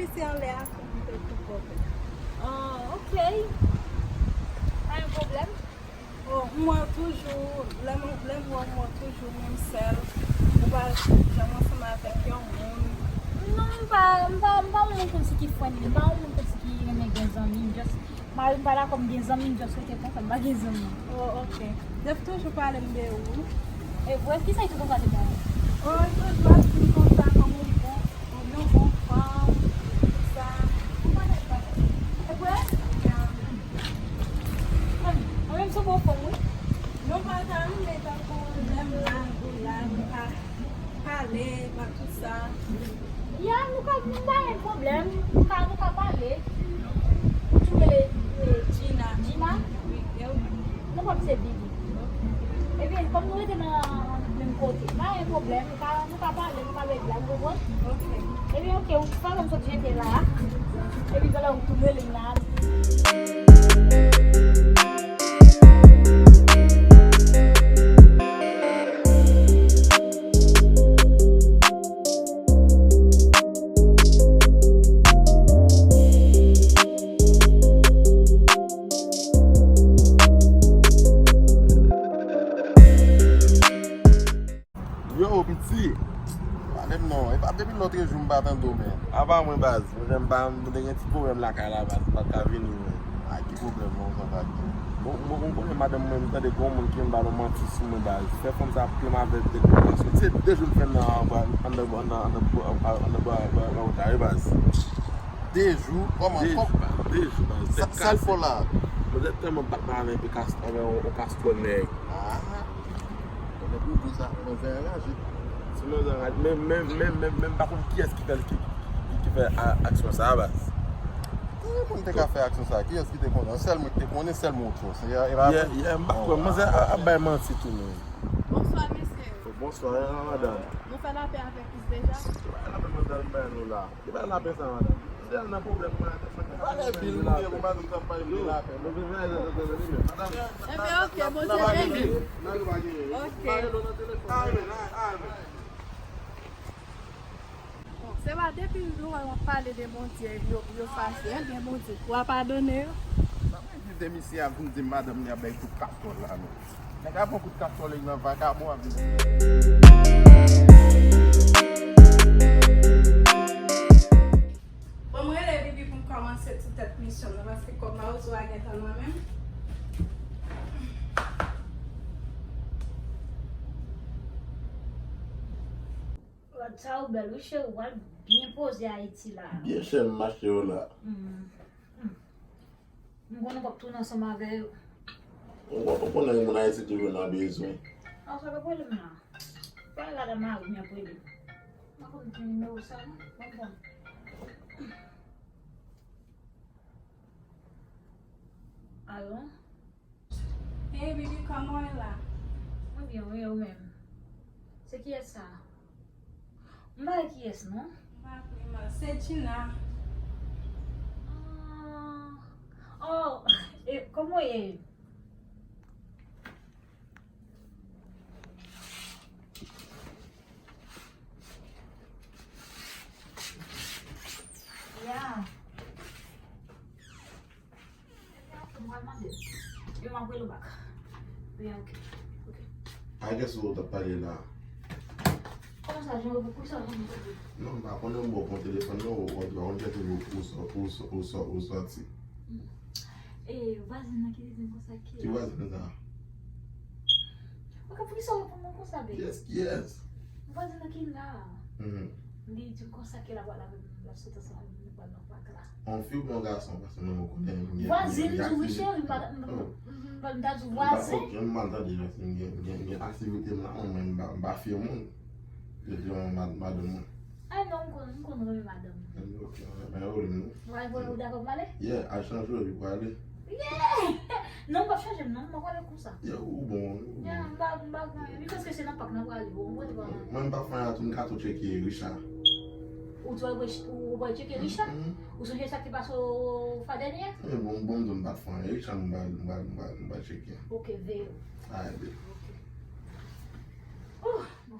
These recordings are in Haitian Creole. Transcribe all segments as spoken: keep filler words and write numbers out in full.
Isi anlè a pou m te tou pwoblèm. Ah, ok. Pa gen pwoblèm. Oh, m wè w toujou, lè m, lè m wè w, m wè w toujou menm sèl. Ou pa janm ansanm avèk yon moun. Non, m pa, m pa, m pa yon moun konsi ki friendly, m pa yon moun konsi ki renmen gen zanmi, m just, mari m pa dakò m gen zanmi, m just rete konsa, m pa gen zanmi. Oh, ok. Jeff toujou pale m de ou. E vre, kisa l toujou konsa de mwen? Oh, l toujou ap di m konsa kòm yon bon, yon bon fanm, tout sa. Ou konnen sa. E vre? Ya. Mwen menm sou bon fanm, wi. Non, pa ta renmen tankou lè m la, ou la, nou ka pale, pa tout sa. Ya, nou ka, nou pa gen pwoblèm. Nou ka, nou ka pale. Ou tou rele, e, Gina. Gina? Wi, e ou menm? Non pa m se Bibi. Ebyen, kòm nou rete nan menm kote, pa gen pwoblèm. Nou ka, nou ka pale, nou ka bègla, ou konprann? Ok. Ebyen, ok, ou fè m sot jete la. Epi, talè ou tou rele m la. Yo, piti. Pale m non. E pa depi lòt jou m pa tande w, men. Apa mwen, baz. Mwen, m pa, m te gen ti pwoblèm lakay la, baz. M pa t ka vini, men. A, ki pwoblèm non, sa ta gen? Bon, bon, bon, konnen madanm mwen, m tande gon moun ki vin ba l yon manti sou mwen, baz. Fè fanm sa ap plen m avè l, tèt mwen pa soti. Se de jou m fè nan, anndan, anndan, anndan, anndan, anndan, anndan, anndan, anndan, anndan, baz. De jou? Kòman? De jou, baz. De jou, baz. Sa, sa l fè w la? Mwen te tèlman bat mwen avè yon kas-, avè yon, yon kastwòl nèg. Ah. Mwen pou di sa, manzè anraje. Se manzè anraje. Men, men, men, men, men, m pa konn kiyès ki fè, ki, ki, ki fè a-, aksyon sa a, baz. Ki moun te ka fè aksyon sa a? Kiyès ki te konnen? Sèl mwen ki te konnen, sèl mwen ou tro. Se, e pa vre? Yeah, yeah, m pa kwè. Manzè a, ap bay manti tou, men. Bonswa, mesye. Oh, bonswa, e, madanm. Nou fè lapè avèk Kris deja? Lapè manzè a, m bay nou la. Ki bay lapè sa, madanm? Si al nan pwoblèm, mwen, mwen, mwen, valè bil nou ye pou madanm sa pa vle lapè. Ebyen, ok, Bondye beni. Ok. Amen, amen. Bon, se pa depi lwen w ap pale de Bondye, yo, yo fache. Ebyen, Bondye, w a padone yo? Sa vle di de misye ap vin di madanm li ap bay kout katòl la, non. Nèg la pran kout katòl li nan vakabon ap vin. Bon, mwen rele Bibi pou m kòmanse ti tèt misyon nan, paske kòb mawozo a gentan nan men m. Rad sa ou bèl wi cheri, ou pral byen poze Ayiti la. Byen chè m achte yo la. Mm. Mm. M konnen w p ap tounen ansanm avè yo. Ou, ou konnen moun Ayiti toujou nan bezwen. A, sa pa pwoblèm la. Pale la, mari m ap rele. M pa konn ki nimewo sa non. Bon, bon. Alo? Hey, Bibi, kòman w ye la? Mwen byen, wi, ou menm? Se kiyès sa? M pa wè kiyès non. M pa konnen, se Gina. Ah, oh, e, kòman w ye? Ya. Mwen mande. Yo, m ap rele w back. Wi, ok. Ok. A kiyès ou t ap pale la? Kòman sa, jan ou pou sa, jan ou pou... Non, m pa konnen, m ba w pran telefòn nan, ou, ou, ou, ou, ou, ou, ou, ou sòti. E, vwazin nan ki te di m konsa ke... Ki vwazin sa? Ou ka, poukisa w reponn mwen konsa, baby? Kiyès, kiyès? Vwazin nan ki la. Mhm. Li di m konsa ke l ap pral avè m, l ap sot ansanm avè m, nou pral nan pak la. On fi oubyen on gason, paske mwen, mwen konnen m gen, m gen, m gen aktivite. Vwazin tou wi, cheri, m pa, m, m, m, m ta di w vwazin. M pa konn, m mal tande, paske m gen, m gen, m gen aktivite m la, mwen, m pa, m pa fye moun. Yo di yon mad-, madanm mwen. Ay non, m konn, m konn renmen madanm mwen. Ok, men ou renmen nou. Mwen, mwen, ou dakò pou m ale? Yeah, al chanje w epi pou ale. Yeah! Non, m p ap chanje m non, m p ap ale konsa. Yeah, ou bon, ou bon. Yeah, m pa, m pa gen anyen. Wi, paske se nan pak n ap prale, ou konprann, ou pa... Mwen, m pa fè anyen tou, m ka tou tcheke Richard. Ou tou al wè, ou, ou pral tcheke Richard? Mhm. Ou sonje sa k te pase w fwa dènye a? Wi, bon, bon, m di w m pa t fè anyen. Richard, m pral, m pral, m pral, m pral tcheke. Ok, veye w. Alright, babe. Ok. Oh! Bon.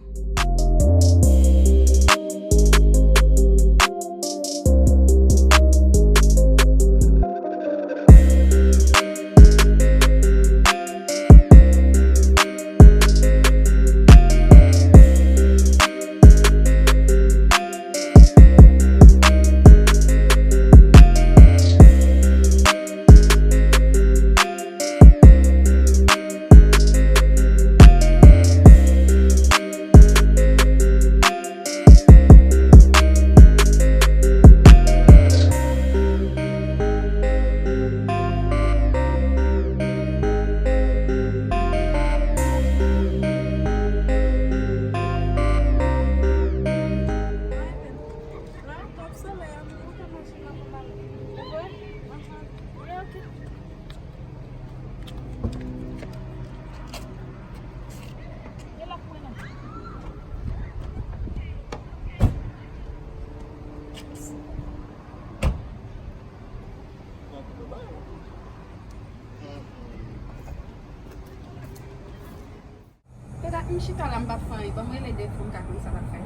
M chita la, m p ap fè anyen. Ban m rele Defo, m ka konn sa l ap fè.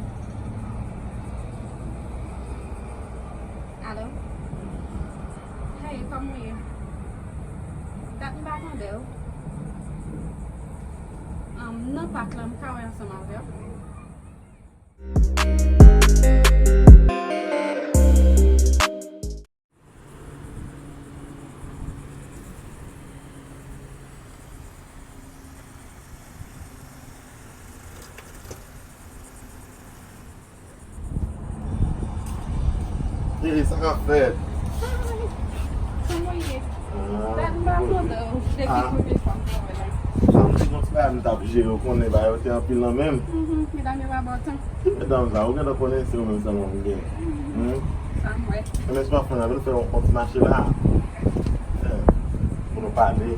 Alo? Hey, kòman w ye? Dat m pa tande w. Um, nan pak la, m ka wè ansanm avè w? Hey, sa k ap fèt? Kòman w ye? Ah, dat m pa tande w depi premye fwa m te wè la. Sa m te gon ti bagay m t ap jere, ou konnen bagay yo te anpil nan men m. Mhm, medam yo pa ba w tan. Medam sa, ou gentan konnen se ou menm sèlman m gen. Hmm? Sa m wè. Ebyen, se pa fè anyen, vin fè yon ti mache la. Eh, pou nou pale.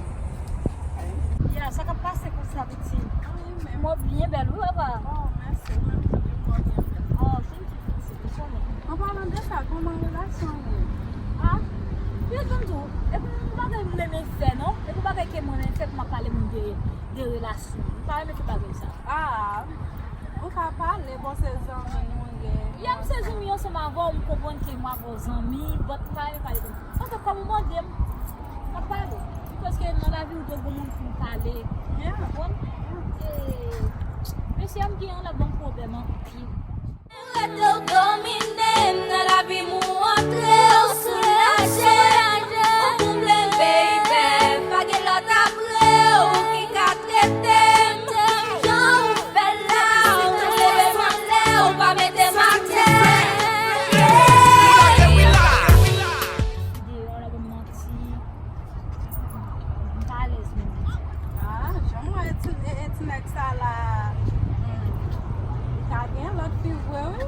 Ya, sa k ap pase konsa, pitit? Mwen byen bèl, wi, papa. Oh, mèsi, ou menm tou, ou byen bèl. Oh, thank you, thank you. An palan de sa, kòman relasyon an ye? Ah, yo di m tou, epi yon bagay m renmen fè, non? Epi yon bagay ke mwen renmen fè pou m ap pale moun de, de relasyon. M pa renmen fè bagay sa. Ah, ou ka pale, bon, se zanmi nou ye. Ya, m se zanmi ansanm avè w, m konprann ke mwen avè w zanmi, but m pa renmen pale de. Paske kòm ou mande m, m ap pale. Paske nan lavi ou dwe gon moun pou w pale. Yeah. Ou konprann? Yeah. E mesye a m gen an l ap ban m pwoblèm anpil. Rete w domine m nan lavi m, ou antre w soulaje m, ou konble m, baby. Pa gen lòt apre w ki ka trete m jan ou fè la. Ou leve m anlè, ou pa mete m atè. Deyò la ban m manti. M pa alèz menm. Ah, jan m wè ti, e, e ti nèg sa la, hmm, li ka gen lòt fi vre, wi.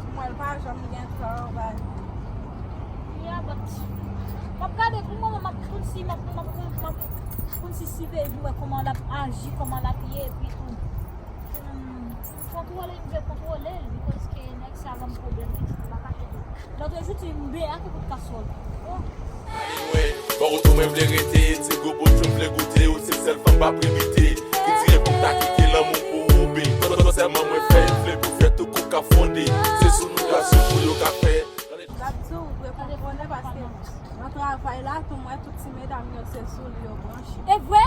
M wè l pa janm gen tò, bay. Yeah, but m ap gade pou moman, m ap konn si, m ap, m ap, m ap konn si siveye m wè kòman l ap aji, kòman l ap ye, epi tou. Hmm, kontwole, m vle kontwole l, because ke nèg sa ban m pwoblèm, pitit, m pa ka kite. Lòt jou, ti m benyen ak kout kaswòl. Oh. Mwen, bò kote mwen vle rete, ti gwo potyon m vle goute, ou se sèl fanm m ap rebite. Ki tire pou m ta kite lanmou pou ou, baby. Tò, tò, tò, sèlman mwen fè, m vle pou fè tout koup k ap fonde. Se sou nou gason pou yo ka fè. M ap di w, ou dwe konprann paske nan travay la, tou mwen, tout ti medam yo, se sou li yo branche. E vre?